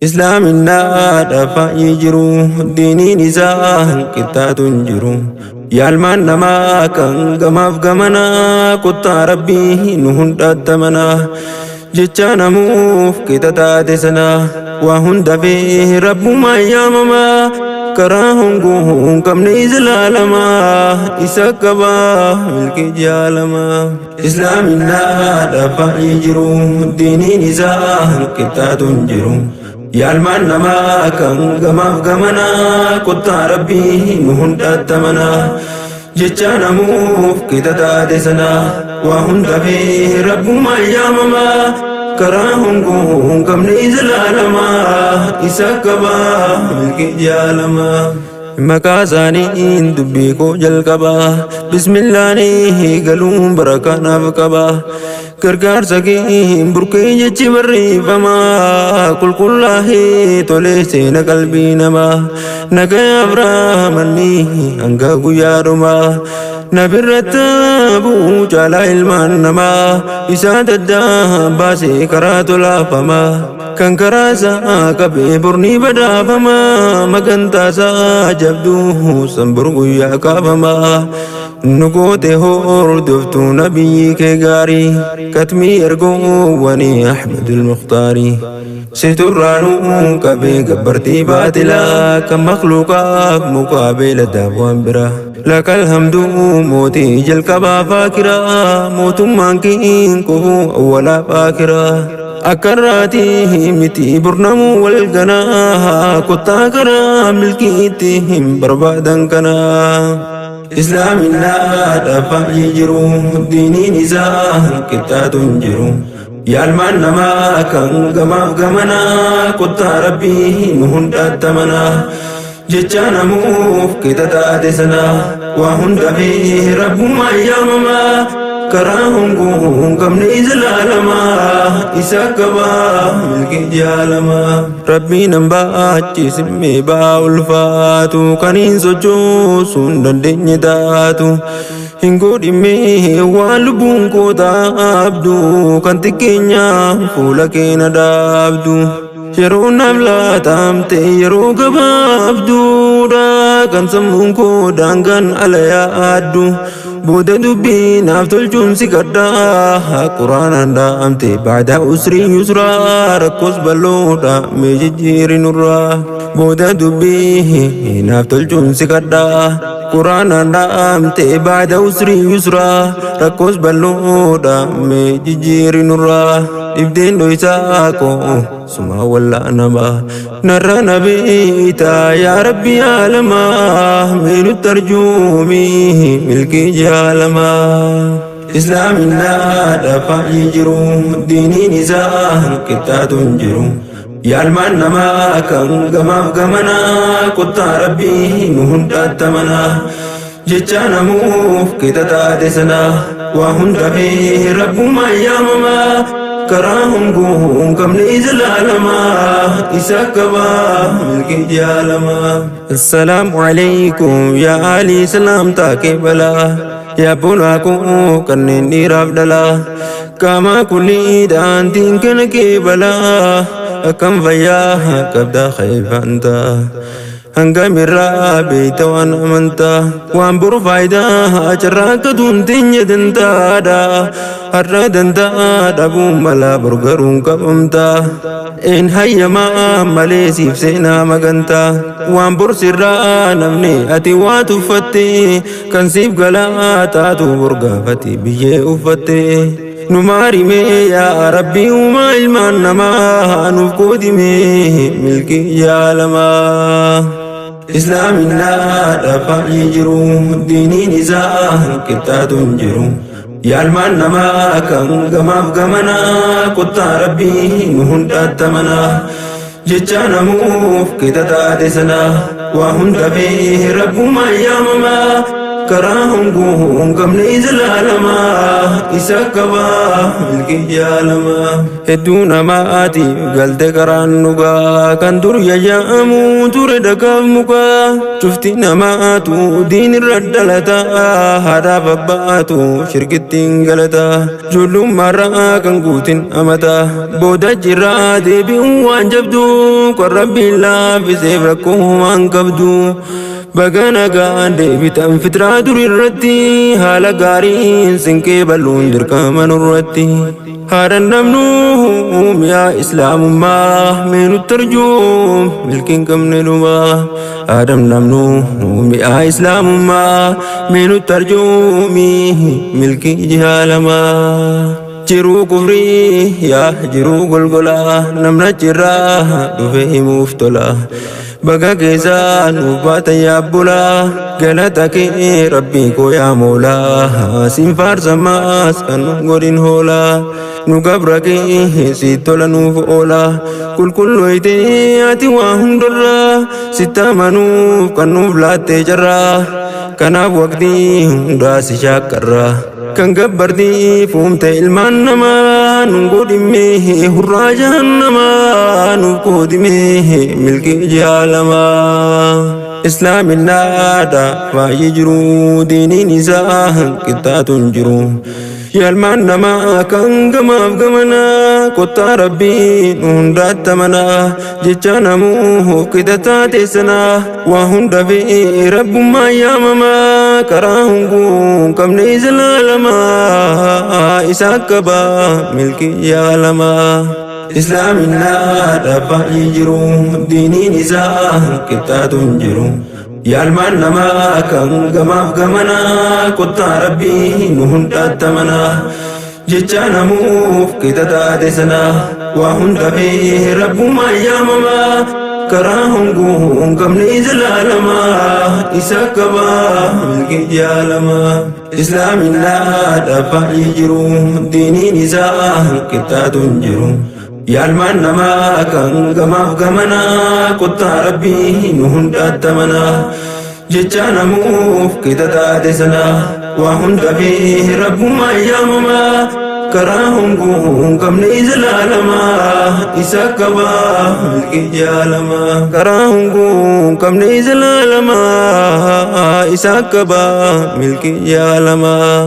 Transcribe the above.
Islaaminaa faayyi jiru, diiniin isaa qixxaatu hin jiru. Yaalmaan namaa kan gamaaf gamanaa, kottaa Rabbii nu hundaatti amanaa. Jecha namuuf qixa taate sana, waa hunda fi Rabbumaan yaamamaa. Karaa honguu hin qabne islaalamaa, isa qabaa milkii jaalamaa. Islaaminaa faayyi jiru, diiniin isaa qixxaatu hin jiru. Yaalmaan namaa kan gamaaf gamanaa, kottaa Rabbii nu hundaatti amanaa. Jecha namuuf qixa taate sana, waa hunda fi Rabbumaan yaamamaa. Karaa honguu hin qabne islaalamaa, isa qabaa milkii jaalamaa. Maqaa isaaniin dubbii koo jalqabaa, bismillaanii galuun barakaanaaf qabaa. Gargaarsa kee burqee jechi barreeffamaa, qulqullaa'ee tolee seena qalbii namaa. Nagayaaf raamanni hanga guyyaa dhumaa nabirratti bu'uu caalaa ilmaan namaa, isaa daddaa baasee karaa tolaafamaa. Kan karaa isaa qabee bornii badhaafamaa, magantaa isaa jabduu sanbur guyyaa kaafamaa. Nu goote hordoftuu nabiyyi kee gaarii, katmii ergoowwanii Ahmadul Mukhtaarii. Siturraanuu qabee gabbartii baatilaa, kan makluuqaaf mukaa beeladaaf waan biraa. Lakal hamdu mootii jalqabaa faakiraa, mootummaan kiin kufuu awwalaa faakiraa. Akkarraatii miti burnamuu wal ganaa, kottaa karaa milkiitti hin barbaadan kanaa. Islaaminaa faayyi jiru, diiniin isaa qixxaatu hin jiru. Yaalmaan namaa kan gamaaf gamanaa, kottaa Rabbii nu hundaatti amanaa. Jecha namuuf qixa taate sana, waa hunda fi Rabbumaan yaamamaa. Karaa honguu hin qabne islaalamaa, isa qabaa milkii jaalamaa. Rabbiin hambaachiisimmee ba'aa ulfaatu, kan hin sochoosuu hin dandeenye taatu. Hin godhimmee waan lubbuun koo taabdu, kan xiqqeenyaa fuula keena dhaabdu. Yeroo naaf laatamte yeroo gabaabduudha, kan sammuun koo daangaan ala yaaddu. Booda dubbii naaf tolchuun si kadhaa, Quraanaan dhaamte baada usrii yusraa, rakkoos bal'oodha mee jijjiiri nurraa. Booda dubbii naaf tolchuun si kadhaa, Quraanaan dhaamte baada usrii yusraa, rakkoos bal'oodha mee jijjiiri nurraa. Dhibdeen dhoysaa koo suma wallaanama, narra nabiita yaa Rabbi aalamaa, mee nutti arjuumi milkii jaalamaa. Islaaminaa faayyi jiru, diiniin isaa qixxaatu hin jiru. Yaalmaan namaa kan gamaaf gamanaa, kottaa Rabbii nu hundaatti amanaa. Jecha namuuf qixa taate sana, waa hunda fi Rabbumaan yaamamaa. Karaa honguu hin qabne islaalamaa, isa qabaa milkii jaalamaa. Assalaamu alaikum yaa Ali, salaamtaa kee balaa. Yaa bonaa koo kanneen dhiiraaf dhalaa. Qaamaa kulli daantiin kana kee balaa. Akkam fayyaa qabdaa khayfaantaa? Hangamirraa beeyta waan amantaa? Waan boru faayidaa carraa akka tuunteenya dantaadha. Har'a dantaa dhabuun mala, bor garuun qabamtaa. Een hayyamaa malee siif seenaa magantaa. Waan bor sirraa namni ati waa tuffatte, kan siif galaa taatu bor gaafati biyyee uffatte. Nu maarimee yaa Rabbii uumaa ilmaan namaa, nuuf qoodimee milkii jaalamaa. Islaaminaa faayyi jiru, diiniin isaa qixxaatu hin jiru. Yaalmaan namaa kan gamaaf gamanaa, kottaa Rabbii nu hundaatti amanaa. Jecha namuuf qixa taate sana, waa hunda fi Rabbumaan yaamamaa. Karaa honguu hin qabne zalaalamaa isa qabaa milkii jaalamaa. Hedduu namaatiif galte karaan dhugaa kan dur yayyaamu ture dhagaaf mukaa. Cufti namaatu diinirra dhalata haadhaaf abbaatu shirkittiin galata. Ijoollummaarraa kan guutin amata booda jirraa deebi'uun waan jabdu kan rabbiin laaffiseef rakkoo waan qabdu. Baga nagaan deebitan fitraa dur irratti haala gaariin sinqee bal'uun dirqama nurratti. Haadhan dhabnu mi'a islaamummaa mee nutti arjuum milkiin qabne dhumaa. Haadhan dhabnu mi'a islaamummaa mee nutti arjuumi milkii jihaalamaa. Jiruu kufrii yaa jiruu golgolaa namna achirraa dhufe himuuf tola. Baga keessaa nuuf baatan yaa bulaa galata kee rabbii koo yaa moolaa siin faarsamaas kan nu godhin hoolaa nu gabra kee si tola nuuf oolaa qulqulloytee ati waa hundarraa sitti amanuuf kan nuuf laattee carraa kanaaf waqtii hundaa si shaakkarraa kan gabbartii fuumte ilmaan namaa nun godhimee hurraa jahannamaa nuuf qoodimee milkii jaalamaa. Islaaminaadha baay'ee jiru diiniin isaa qixxaatu hin jiru. Yaalmaan namaa kan gamaaf gamanaa kottaa rabbiin hundaatti amanaa jecha namuu qixa taate sanaa waa hunda fi rabbummaa yaamamaa karaa honguu hin qabne zalaalamaa isa qabaa milkii yaalamaa. Islaaminaadha baay'ee jiru diiniin isaa qixxaatu hin jiru. Yaalmaan namaa kan gamaaf gamanaa kottaa rabbii nu hundaatti amanaa jecha namuuf qixa taate sanaa waa hunda fi rabbummaa yaamamaa karaa honguu hin qabne zalaalamaa isa qabaa milkii jaalamaa. Islaaminaadha baay'ee jiru diiniin isaa qixxaatu hin jiru. Yaalmaan namaa kan gamaaf gamanaa kottaa rabbii nu hundaatti amanaa jecha namuuf qixa taate sanaa waa hunda fi rabbummaa yaamamaa karaa honguu hin qabne zalaalamaa isa qabaa milkii jaalamaa karaa honguu hin qabne zalaalamaa isa qabaa milkii jaalamaa.